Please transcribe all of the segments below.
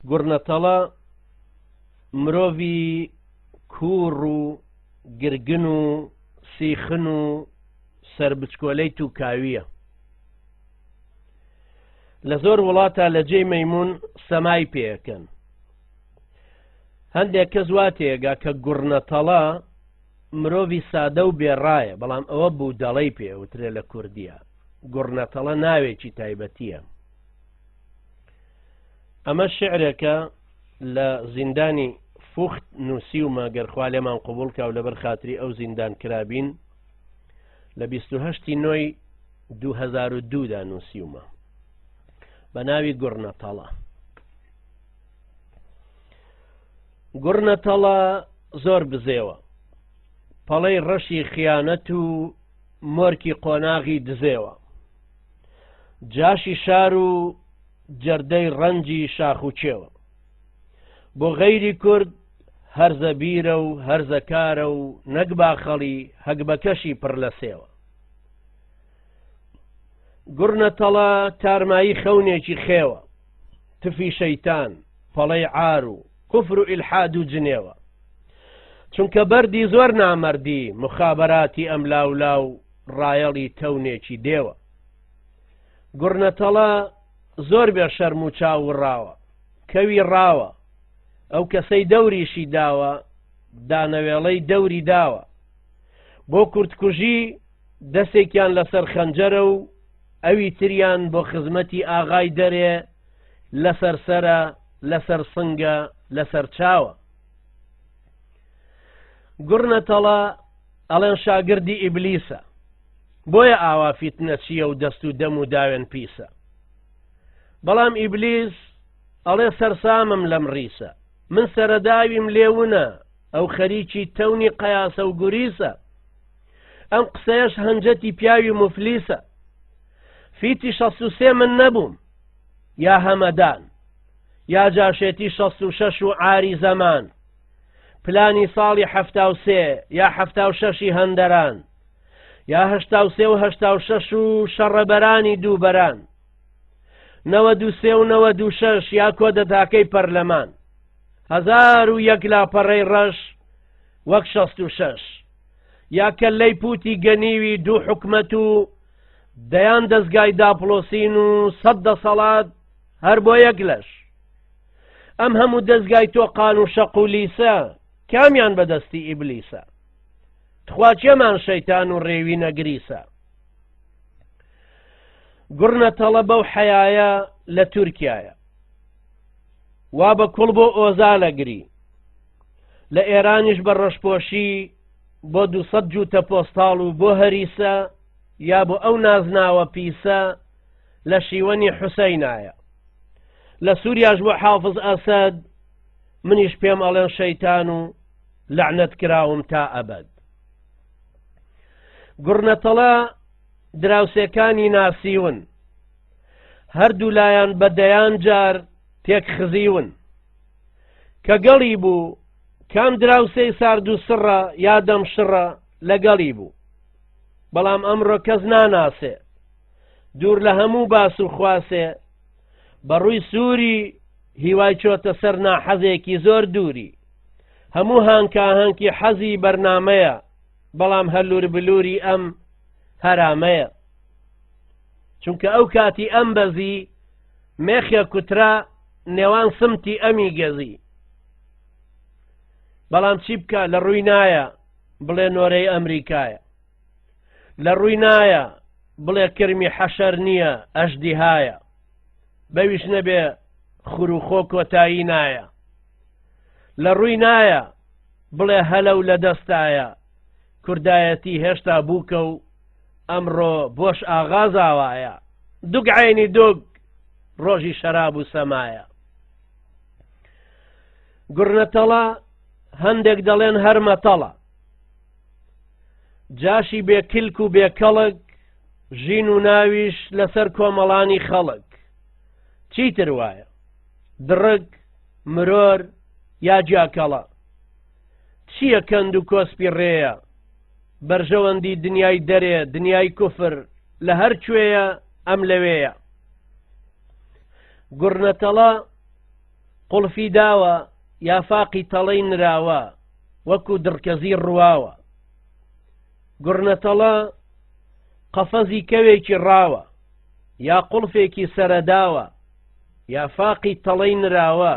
گوڕنەتەڵە مرۆڤی کووڕ و گرگن و سیخن و سەربچکۆلەی تووکاوییە. لە زۆر وڵاتا لە جێی مەیموون سەمای پێ ئەکەن. هەندێک کەس وا تێگا کە گوڕنەتەڵە مرۆڤی سادە و بێڕایە، بەڵام ئەوە بوودەڵەی پێ ئەوترێ لە کوردییە. گوڕنەتەڵە ناوێکی تایبەتییە. ئەمە شعرێکە لە زیندانی فوخت نووسیومە گەر خوا لێمان قبوڵ کا و لەبەر خاتری ئەو زیندان کرابین لە 28 نۆی 2002 دا نووسیومە بە ناوی گوڕنەتەڵە. گوڕنەتەڵە زۆر بزێوە پەڵەی ڕەشی خیانەت و مۆرکی قۆناغی دزێوە جاشی شار و جەردەی ڕەنجی شاخ و کێوە. بۆ غەیری کورد هەرزە بیرە و هەرزە کارە و نەک باخەڵی هەگبەکەشی پڕ لە سێوە. گوڕنە تەڵە تارمایی خەونێکی خێوە، تفی شەیتان، پەڵەی عار و کوفر و ئیلحاد و جنێوە. چونکە بەردی زۆر نامەردی موخابەراتی ئەملاولا و ڕایەڵی تەونێکی دێوە. گوڕنەتەڵە زۆر بێ شەرم و چاو وڕاوە، کەوی ڕاوە، ئەو کەسەی دەوریشی داوە، دانەوێڵەی دەوری داوە. بۆ کوردکوژی دەسێکیان لەسەر خەنجەرە و ئەوی تریان بۆ خزمەتی ئاغای دەرێ لەسەر سەرە، لەسەر سنگە، لەسەر چاوە. گوڕنەتەڵە ئەڵێن شاگردی ئیبلیسە. بۆیە ئاوا فیتنەچییە و دەست و دەم و داوێن پیسە. بەڵام ئیبلیس ئەڵێ سەرسامم لەم ڕیسە. من سەرەداویم لێ ونە، ئەو خەریکی تەونی قەیاسە و گوریسە. ئەم قسەیەش هەنجەتی پیاوی موفلیسە. فیتی 63 من نەبووم، یا هەمەدان، یا جاشێتی 66 و عاری زەمان، پلانی ساڵی 73 یا 76 ی هەندەران، یا 83 و 86 و شەڕەبەرانی دووبەران، 93 و 96 یا کۆدەتاکەی پەرلەمان، 1001 لاپەڕەی ڕەش وەک 66 یا کەللەی پوتی گەنیوی دوو حکومەت و دەیان دەزگای داپڵۆسین و سەد دەسەڵات هەر بۆ یەک لەش. ئەم هەموو دەزگای تۆقان و شەق و لیسە کامیان بەدەستی ئیبلیسە؟ تخوا کێمان شەیتان و ڕێوی نەگریسە؟ گوڕنە تەڵە بەو حەیایە لە تورکایە وا بە کوڵ بۆ ئۆزا لەگری لە ئێرانیش بە ڕەشپۆشی بۆ دوسەد جووتە پۆستاڵ و بۆ هەریسە یا بۆ ئەو نازناوە پیسە لە شیوەنی حوسەینایە لە سووریاش بۆ حافز ئەسەد منیش پێم ئەڵێن شەیتان و لەعنەت کراوم تا ئەبەد. گوڕنەتەڵە دراوسێکانی ناسیون، هەردوو لایان بە دەیان جار تێک خزیون. کە گەڵی بوو، کام دراوسێی سارد و سڕە یا دەم شڕە لەگەڵی بوو. بەڵام ئەمڕۆ کەس ناناسێ، دوور لە هەموو باس و خواسێ، بە ڕووی سووری هیوای چۆتە سەر ناحەزێکی زۆر دووری. هەموو هانکاهانکی حەزی بەرنامەیە بەڵام هەلور بلوری ئەم هەرامەیە چونکە ئەو کاتی ئەم بەزی مێخە کوترا نێوان سمتی ئەمی گەزی بەڵام چی بکە لە ڕووی نایە بڵێ نۆرەی ئەمریکایە لە ڕووی نایە بڵێ کرمی حەشەر نییە ئەژدیهایە بەویش نەبێ خوروخۆ کۆتایی نایە لە ڕووی نایە بڵێ هەلە و لە دەستایە کوردایەتی هێشتا بووکە و ئەمڕۆ بۆش ئاغا زاوایە دوگ عینی دوگ ڕۆژی شەراب و سەمایە گوڕنەتەڵە هەندێک دەڵێن هەر مەتەڵە جاشی بێ کلک و بێ کەڵک ژین و ناویش لەسەر کۆمەڵانی خەڵک چیتر وایە دڕک مرۆر یا جیاکەڵە چییە کەند و کۆسپی ڕێیە بەرژەوەندی دنیای دەرێ دنیای کوفر لە هەر کوێیە ئەم لەوێیە گوڕنەتەڵە. قوڵفی داوە یا فاقی تەڵەی نراوە وەکو دڕکەزی ڕواوە. گوڕنەتەڵە قەفەزی کەوێکی ڕاوە یا قوڵفێکی سەرەداوە یا فاقی تەڵەی نراوە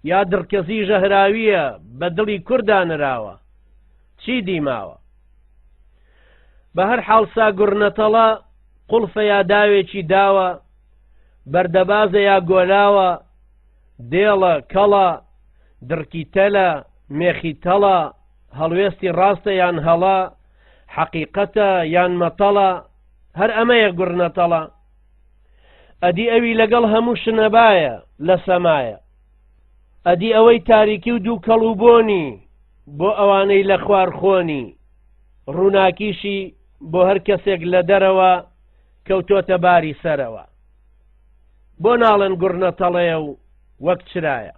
یا دڕکەزی ژەهراویە بە دڵی کوردا نراوە چی دی ماوە؟ بە هەر حاڵ سا گوڕنەتەڵە قوڵفە یا داوێکی داوە بەردەبازە یا گۆلاوە دێڵە کەڵە دڕکی تەلە مێخی تەڵە هەڵوێستی ڕاستە یان هەڵە حەقیقەتە یان مەتەڵە هەر ئەمەیە گوڕنەتەڵە ئەدی ئەوی لەگەڵ هەموو شنەبایە لە سەمایە ئەدی ئەوەی تاریکی و دووکەڵ و بۆنی بۆ ئەوانەی لە خوار خۆنی ڕووناکیشی بۆ هەر کەسێک لە دەرەوە کەوتۆتە باری سەرەوە بۆ ناڵێن گوڕنەتەڵەیە و وەک چرایە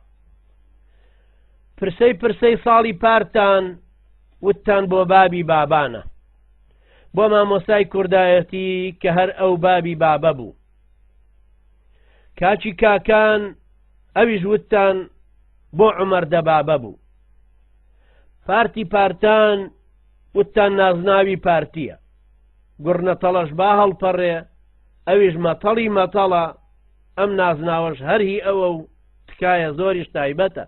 پرسەی پرسەی ساڵی پارتان وتتان بۆ بابی بابانە بۆ مامۆستای کوردایەتی کە هەر ئەو بابی بابە بوو کاکی کاکان ئەویش وتتان بۆ عومەر دەبابە بوو پارتی پارتان وتتان نازناوی پارتیە گوڕنەتەڵەش با هەڵپەڕێ ئەویش مەتەڵی مەتەڵە ئەم نازناوەش هەر هی ئەوە و تکایە زۆریش تایبەتە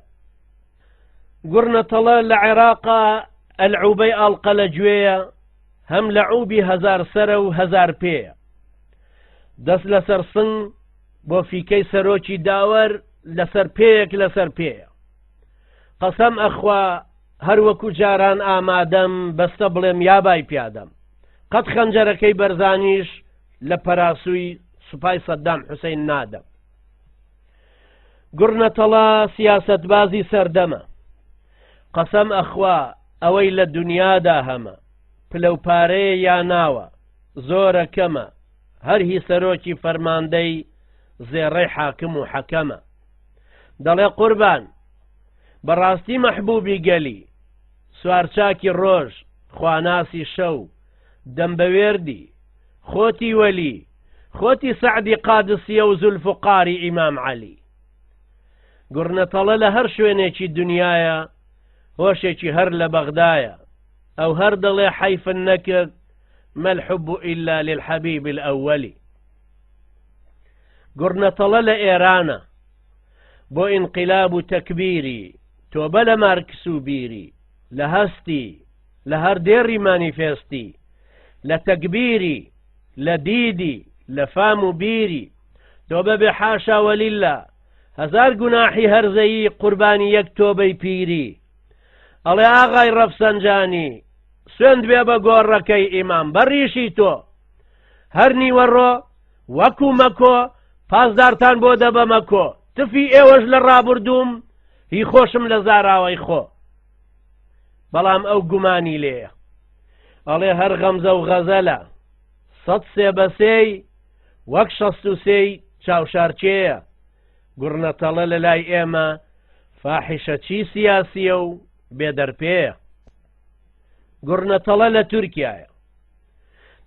گوڕنەتەڵە لە عێراقا ئەلعوبەی ئاڵقە لە گوێیە هەم لە عوبی هەزار سەرە و هەزار پێیە دەست لەسەر سنگ بۆ فیکەی سەرۆکی داوەر لەسەر پێیەک لەسەر پێیە قەسەم ئەخوا هەر وەکو جاران ئامادەم بەستە بڵێم یابای پیادەم قەت خەنجەرەکەی بەرزانیش لە پەراسووی سوپای سەدام حوسین نادەم گوڕنەتەڵە سیاسەتبازی سەردەمە قەسەم ئەخوا ئەوەی لە دنیادا هەمە پلە و پارەیە یا ناوە زۆرە کەمە هەر هی سەرۆکی فەرماندەی زێڕەی حاکم و حەکەمە دەڵێ قوربان بەڕاستی مەحبوبی گەلی سوارچاکی ڕۆژ خواناسی شەو دەم بە وێردی خۆتی وەلی خۆتی سەعدی قادسیە و زولفوقاری ئیمام عەلی گوڕنەتەڵە لە هەر شوێنێکی دنیایە هۆشێکی هەر لە بەغدایە ئەو هەر دەڵێ حەیفن نەکرد ما الحب إلا للحبيب الأول گوڕنەتەڵە لە ئێرانە بۆ ئینقلاب و تەکبیری تۆبە لە مارکس و بیری لە هەستی لە هەر دێڕی مانیفێستی لە تەگبیری لە دیدی لە فام و بیری تۆبە بێ حاشا وەلیلا هەزار گوناحی هەرزەیی قوربانی یەک تۆبەی پیری ئەڵێ ئاغای ڕەفسەنجانی سوێند بێ بە گۆڕەکەی ئیمام بەڕیشی تۆ هەر نیوەڕۆ وەکو مەکۆ پاسدارتان بۆ دەبەمە کۆ تفی ئێوەش لە ڕابردووم هی خۆشم لە زاراوەی خۆ بەڵام ئەو گومانی لێیە ئەڵێ هەر غەمزە و غەزەلە سەد سێ بە سێی وەک شەست و سێی چاوشارکێیە گوڕنەتەڵە لە لای ئێمە فاحیشە چی سیاسیە و بێدەرپێیە گوڕنەتەڵە لە تورکایە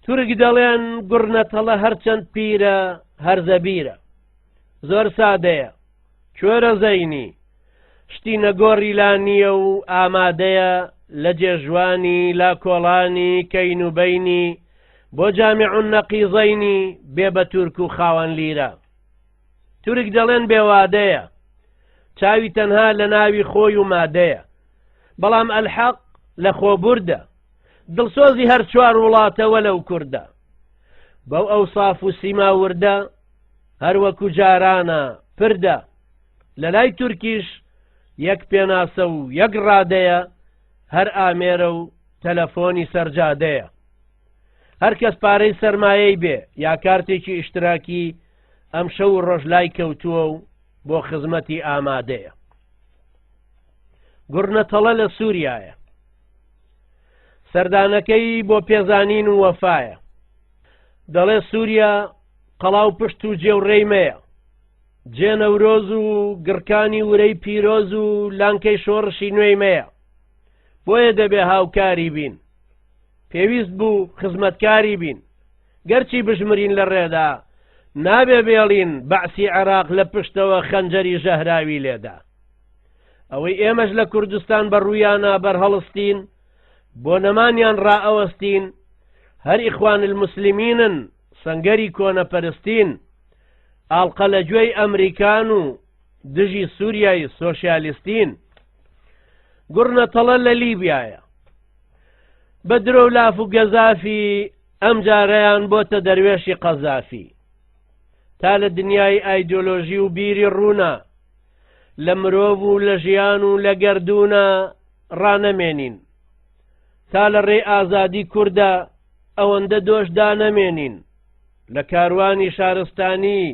تورک دەڵێن گوڕنەتەڵە هەرچەند پیرە هەرزەبیرە زۆر سادەیە کوێرە زەینی شتی نەگۆڕی لا نییە و ئامادەیە لە جێژوانی لا کۆڵانی کەین و بەینی بۆ جامع النەقیزەینی بێ بە تورک و خاوەن لیرە تورک دەڵێن بێوادەیە چاوی تەنها لە ناوی خۆی و مادەیە بەڵام ئەلحەق لە خۆبوردە دڵسۆزی هەر چوار وڵاتە وەلەو کوردە بەو ئەوساف و سیما وردە هەر وەکو جارانە پردە لە لای تورکیش یەک پێناسە و یەک ڕادەیە هەر ئامێرە و تەلەفۆنی سەرجادەیە هەر کەس پارەی سەرمایەی بێ یا کارتێکی ئیشتراکی ئەم شەو و ڕۆژ لای کەوتووە و بۆ خزمەتی ئامادەیە گوڕنەتەڵە لە سووریایە سەردانەکەی بۆ پێزانین و وەفایە دەڵێ سووریا قەڵا و پشت و جێ و ڕێی مەیە جێ نەورۆز و گڕکانی ورەی پیرۆز و لانکەی شۆڕشی نوێی مەیە بۆیە دەبێ هاوکاری بین پێویست بوو خزمەتکاری بین گەرچی بژمرین لە ڕێدا نابێ بێڵین بەعسی عێراق لە پشتەوە خەنجەری ژەهراوی لێدا. ئەوەی ئێمەش لە کوردستان بە ڕوویانا بەرهەڵستین، بۆ نەمانیان ڕائەوەستین، هەر ئیخوان الموسلمینن، سەنگەری کۆنەپەرستین، ئاڵقە لە گوێی ئەمریکان و دژی سوریای سۆشیالیستین. گوڕنەتەڵە لە لیبیایە. بە درۆ و لاف و گەزافی ئەمجارەیان بۆتە دەروێشی قەزافی. تا لە دنیای ئایدۆلۆژی و بیری ڕوونە، لە مرۆڤ و لە ژیان و لە گەردوونە ڕانەمێنین. تا لە ڕێی ئازادی کوردە ئەوەندە دۆش دانەمێنین. لە کاروانی شارستانی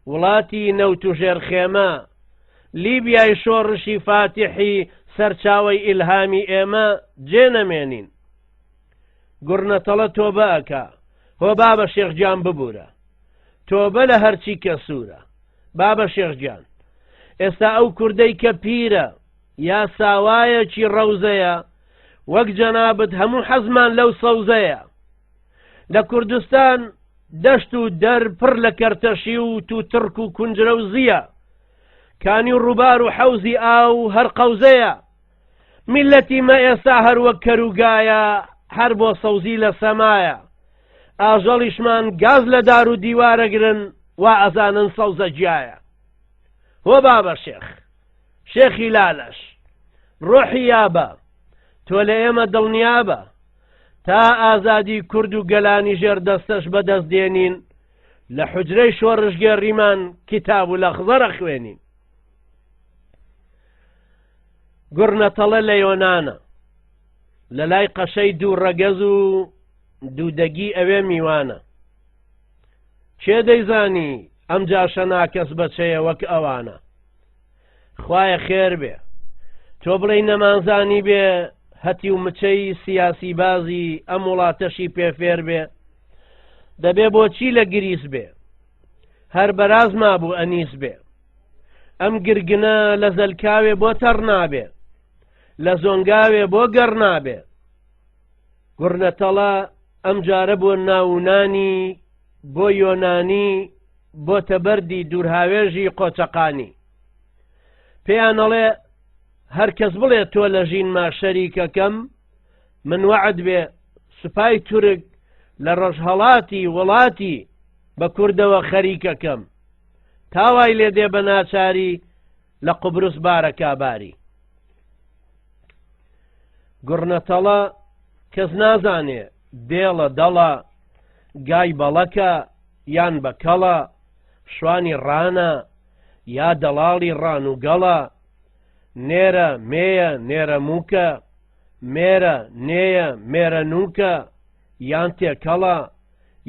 وڵاتی نەوت و ژێرخێمە، لیبیای شۆڕشی فاتیحی سەرچاوەی ئیلهامی ئێمە جێ نەمێنین. گوڕنەتەڵە تۆبە ئەکا، هۆ بابە شێخ گیان ببورە. تۆبە لە هەرچی کە سوورە. بابە شێخ گیان، ئێستا ئەو کوردەی کە پیرە یا ساوایەکی ڕەوزەیە، وەک جەنابت هەموو حەزمان لەو سەوزەیە. لە کوردستان دەشت و دەر پڕ لە کەرتەشی و تووتڕک و کونجرە و زییە. کانی و ڕووبار و حەوزی ئاو هەر قەوزەیە. میللەتی مە ئێستا هەر وەک کەر و گایە، هەر بۆ سەوزی لە سەمایە. ئاژەڵیشمان گاز لە دار و دیوارەگرن، وا ئەزانن سەوزە گیایە. هۆ بابە شێخ، شێخی لالەش، ڕۆحی یابە، تۆ لە ئێمە دڵنیابە. تا ئازادی کورد و گەلانی ژێر دەستەش بەدەست دێنین، لە حوجرەی شۆڕشگێڕیمان کیتاب و لەخزەر ئەخوێنین. گوڕنەتەڵە لە یۆنانە، لە لای قەشەی دوو ڕەگەز و دوودەگی ئەوێ میوانە. کێ دەیزانی ئەم جاشە ناکەس بەچەیە وەک ئەوانە. خوایە خێر بێ تۆ بڵێی نەمانزانی بێ هەتی و مچەی سیاسی بازی ئەم وڵاتەشی پێ فێر بێ دەبێ بۆچی لە گریس بێ هەر بەراز مابوو ئەنیس بێ ئەم گرگنە لە زەلکاوێ بۆ تەڕ نابێ لە زۆنگاوێ بۆ گەڕ نابێ گوڕنەتەڵە ئەم جارە بۆ ناونانی بۆ یۆنانی بۆتە بەردی دوورهاوێژی قۆچەقانی. پێیان ئەڵێ هەر کەس بڵێ تۆ لە ژینما شەریکەکەم، من وەعد بێ سوپای تورک لە ڕۆژهەڵاتی وڵاتی بە کوردەوە خەریکەکەم. تا وای لێ دێ بە ناچاری لە قوبرس بارەکا باری. گوڕنەتەڵە کەس نازانێ دێڵە دەڵە گای بەڵەکە یان بە کەڵە، شوانی ڕانە، یا دەڵاڵی ڕان و گەڵە، نێرە، مێیە، نێرە مووکە، مێرە، نێیە، مێرە نووکە، یان تێکەڵە،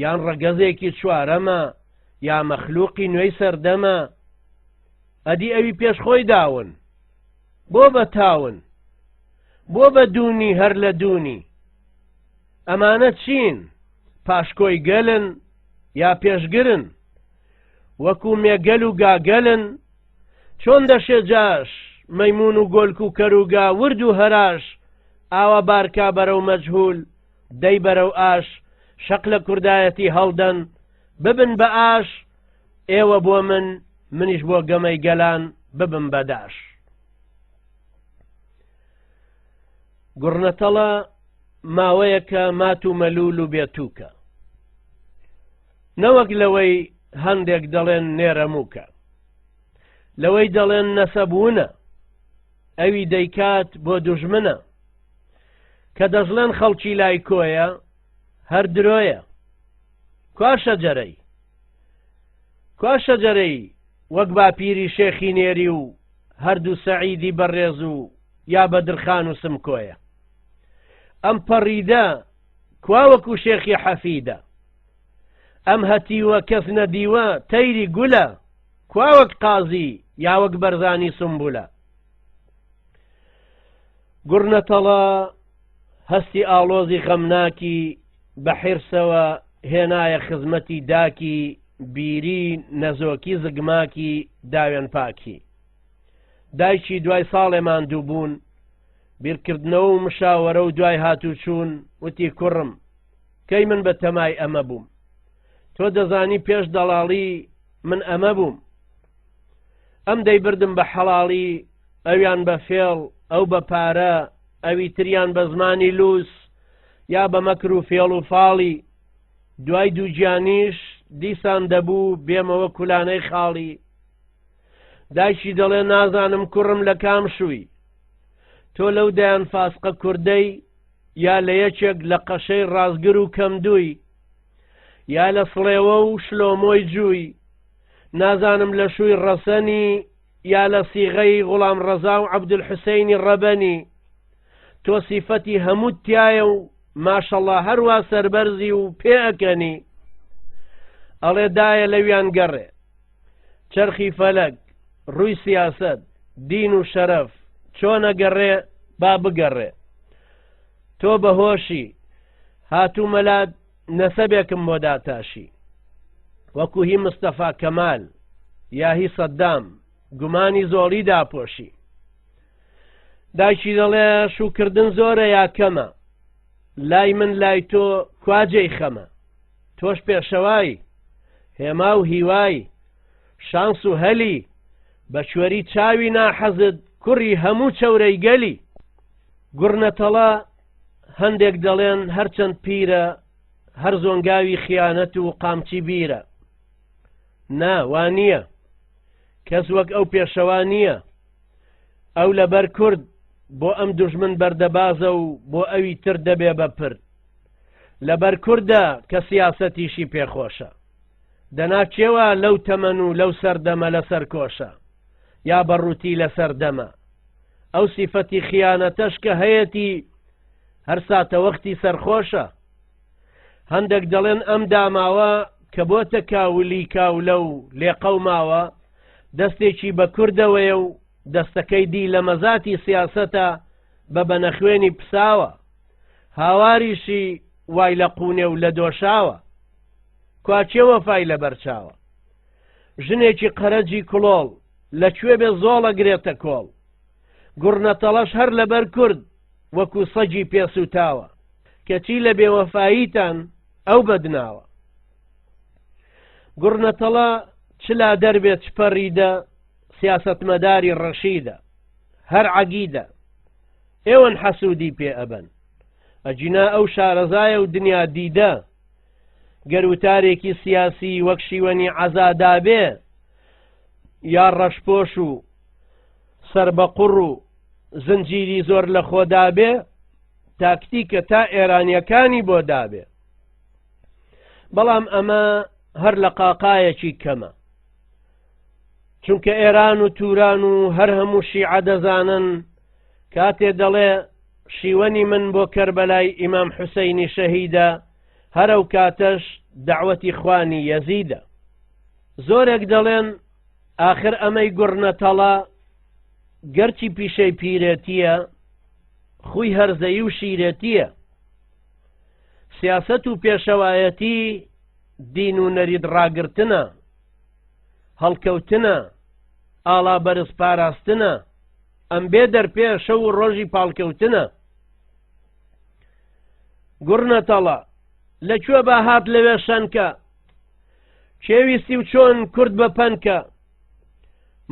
یان ڕەگەزێکی چوارەمە، یا مەخلووقی نوێی سەردەمە. ئەدی ئەوی پێش خۆی داون، بۆ بە تاون؟ بۆ بە دوونی هەر لە دوونی؟ ئەمانە چین؟ پاشکۆی گەلن یا پێشگرن؟ وەکو مێگەل و گاگەلن؟ چۆن دەشێ جاش، مەیموون و گۆلک و کەروگا ورد و هەراش ئاوا بارکا بەرەو مەجهول، دەی بەرەو ئاش، شەق لە کوردایەتی هەڵدەن، ببن بە ئاش، ئێوە بۆ من، منیش بۆ گەمەی گەلان ببم بە داش. گوڕنەتەڵە ماوەیەکە مات و مەلوول و بێتووکە. نەوەک لەوەی هەندێک دەڵێن نێرەمووکە. لەوەی دەڵێن نەسەبوونە. ئەوی دەیکات بۆ دوژمنە. کە دەشڵێن خەڵکی لای کۆیە، هەر درۆیە. کوا شەجەرەی؟ کوا شەجەرەی وەک باپیری شێخی نێری و هەردوو سەعیدی بەڕێز و یا بەدرخان و سمکۆیە؟ ئەم پەڕیدە کوا وەکو شێخی حەفیدە؟ ئەم هەتیوە کەس نەدیوە تەیری گولە کوا وەک قازی یا وەک بەرزانی سمبولە؟ گوڕنەتەڵە هەستی ئاڵۆزی غەمناکی بە حیرسەوە هێنایە خزمەتی داکی بیری نەزۆکی زگماکی داوێن پاکی. دایکی دوای ساڵێ ماندووبوون، بیرکردنەوە و مشاوەرە و دوای هاتوچوون وتی کوڕم، کەی من بە تەمای ئەمە بووم؟ تۆ دەزانی پێش دەڵاڵی من ئەمە بووم. ئەم دەیبردم بە حەڵاڵی، ئەویان بە فێڵ، ئەو بە پارە، ئەوی تریان بە زمانی لووس یا بە مەکر و فێڵ و فاڵی. دوای دووگیانیش دیسان دەبوو بێمەوە کولانەی خاڵی. دایکی دەڵێ نازانم کوڕم لە کام شووی. تۆ لەو دەیان فاسقە کوردەی یا لە یەکێک لە قەشەی ڕاستگر و کەمدووی یا لە سڵێوە و شلۆمۆی جووی نازانم لە شووی ڕەسەنی یا لە سیغەی غوڵام ڕەزا و عەبدولحوسەینی ڕەبەنی تۆ سیفەتی هەمووت تایە و ماشەڵا هەروا سەربەرزی و پێ ئەکەنی ئەڵێ دایە لەویان گەڕێ چەرخی فەلەک ڕووی سیاسەت دین و شەرەف چۆنە گەڕێ با بگەڕێ تۆ بەهۆشی هاتوومە لات نەسەبێکم بۆ داتاشی وەکو هی مستەفا کەمال یا هی سەدام گومانی زۆڵی داپۆشی دایکی دەڵێ شووکردن زۆرە یا کەمە لای من لای تۆ کوا جێی خەمە تۆش پێشەوای هێما و هیوای شانس و هەلی بە کوێری چاوی ناحەزت کوڕی هەموو چەورەی گەلی گوڕنەتەڵە هەندێک دەڵێن هەرچەند پیرە هەر زۆنگاوی خیانەت و قامچی بیرە نا وا نییە کەس وەک ئەو پێشەوا نییە ئەو لەبەر کورد بۆ ئەم دوژمن بەردەبازە و بۆ ئەوی تر دەبێ بە پرد لەبەر کوردە کە سیاسەتیشی پێخۆشە دەنا کێوە لەو تەمەن و لەو سەردەمە لەسەر کۆشە یا بەڕووتی لەسەر دەمە ئەو سیفەتی خیانەتەش کە هەیەتی هەر ساتەوەختی سەرخۆشە هەندێک دەڵێن ئەم داماوە کە بۆتە کاولی کاولە و لێقەوماوە دەستێکی بە کوردەوەیە و دەستەکەی دی لە مەزاتی سیاسەتە بە بەنەخوێنی پساوە هاواریشی وای لە قونێ و لە دۆشاوە کوا کێ وەفای لەبەرچاوە ژنێکی قەرەجی کڵۆڵ لە کوێ بێ زۆڵ ئەگرێتە کۆڵ گوڕنەتەڵەش هەر لەبەر کورد وەکو سەگی پێسووتاوە کەچی لە بێوەفاییتان ئەو بەدناوە گوڕنەتەڵە چ لادەر بێ چ پەڕیدە سیاسەتمەداری ڕەشیدە هەر عەگیدە ئێوەن حەسوودی پێ ئەبەن ئەگینا ئەو شارەزایە و دنیا دیدە گەر وتارێکی سیاسی وەک شیوەنی عەزادابێ یا ڕەشپۆش و سربەقوڕ و زنجیری زۆر لە خۆدابێ تاکتیکە تا ئێرانیەکانی بۆ دابێ بەڵام ئەمە هەر لە قاقایەکی کەمە چونکە ئێران و توران و هەر هەموو شیعە دەزانن کاتێ دەڵێ شیوەنی من بۆ کەربەلای ئیمام حوسەینی شەهیدە هەر ئەو کاتەش دەعوەتی خوانی یەزیدە زۆرێک دەڵێن ئاخر ئەمەی گوڕنەتەڵە گەرچی پیشەی پیرێتیە خوی هەرزەیی و شیرێتیە سیاسەت و پێشەوایەتی دین و نەریت ڕاگرتنە هەڵکەوتنە ئاڵا بەرز پاراستنە ئەم بێ دەرپێ شەو و ڕۆژی پاڵکەوتنە گوڕنەتەڵە لە کوێ با هات لەوێ شەنکە کێویستی و چۆن کورد بە پەنکە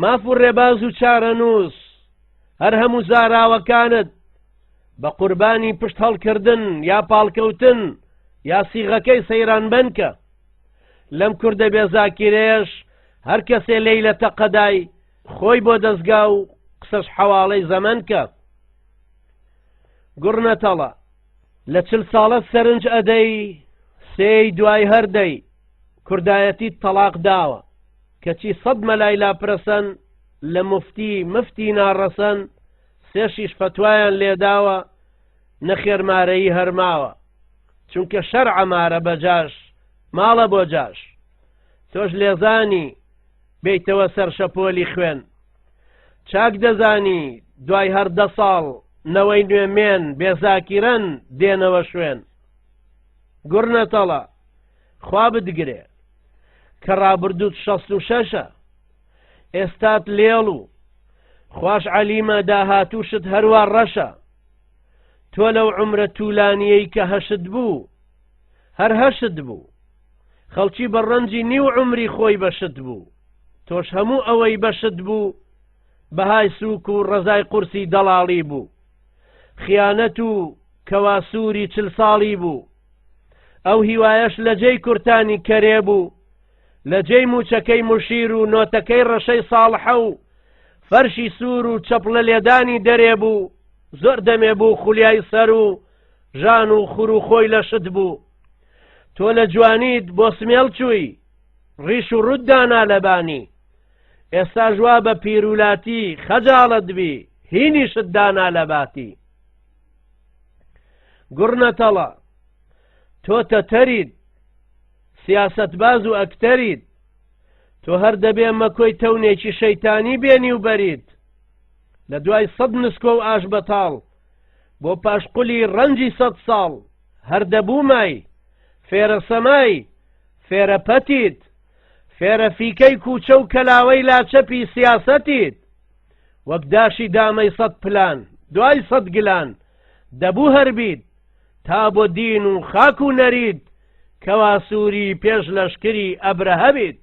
ماف و ڕێباز و چارەنووس هەر هەموو زاراوەکانت بە قوربانی پشت هەڵکردن یا پاڵکەوتن یا سیغەکەی سەیران بەنکە لەم کوردە بێزاکیرەیەش هەر کەسێ لێی لە تەقەدای خۆی بۆ دەزگا و قسەش حەواڵەی زەمەن کە گوڕنەتەڵە لە چل ساڵە سەرنج ئەدەی سێی دوای هەر دەی کوردایەتیت تەڵاق داوە کەچی سەد مەلای لاپرەسەن لە مفتی مفتی ناڕەسەن سێشیش فەتوایان لێداوە نەخێر مارەیی هەرماوە چونکە شەرعە مارە بەجاش ماڵە بۆ جاش تۆش لێزانی بێیتەوە سەر شەپۆلی خوێن چاک دەزانی دوای هەر دە ساڵ نەوەی نوێ مێن بێزاکیرەن دێنەوە شوێن گوڕنەتەڵە خوا بتگرێ کە ڕابردووت شەست و شەشە ئێستات لێڵ و خواش عەلیمە داهاتووشت هەروا ڕەشە تۆ لەو عومرە تولانیەی کە هەشت بوو هەر هەشت بوو. خەڵکی بە ڕەنجی نیو عومری خۆی بە شت بوو. تۆش هەموو ئەوەی بە شت بوو بەهای سووک و ڕەزای قورسی دەڵاڵی بوو. خیانەت و کەواسووری چل ساڵی بوو. ئەو هیوایەش لە جێی کورتانی کەرێ بوو. لە جێی مووچەکەی موشیر و نۆتەکەی ڕەشەی ساڵحە و فەرشی سوور و چەپڵە لێدانی دەرێ بوو. زۆر دەمێ بوو خولیای سەر و ژان و خور و خۆی لە شت بوو. تۆ لە جوانیت بۆ سمێڵ چووی، ڕیش و ڕووت دانا لە بانی. ئێستاش وا بە پیرولاتی خەجاڵەت بی، هینیشت دانا لە باتی. گوڕنەتەڵە، تۆ تەتەریت، سیاسەتباز و ئەکتەریت. تۆ هەر دەبێ مەکۆی تەونێکی شەیتانی بێنی و بەریت. لە دوای سەد نسکۆ و ئاش بەتاڵ، بۆ پاشقولی ڕەنجی سەد ساڵ، هەر دەبوومای، فێرە سەمای، فێرە پەتیت، فێرە فیکەی کووچە و کەلاوەی لاچەپی سیاسەتیت. وەک داشی دامەی سەد پلان، دوای سەد گلان، دەبوو هەر بیت، تا بۆ دین و خاک و نەریت، کەوا سووری پێش لەشکری ئەبرەهە بیت.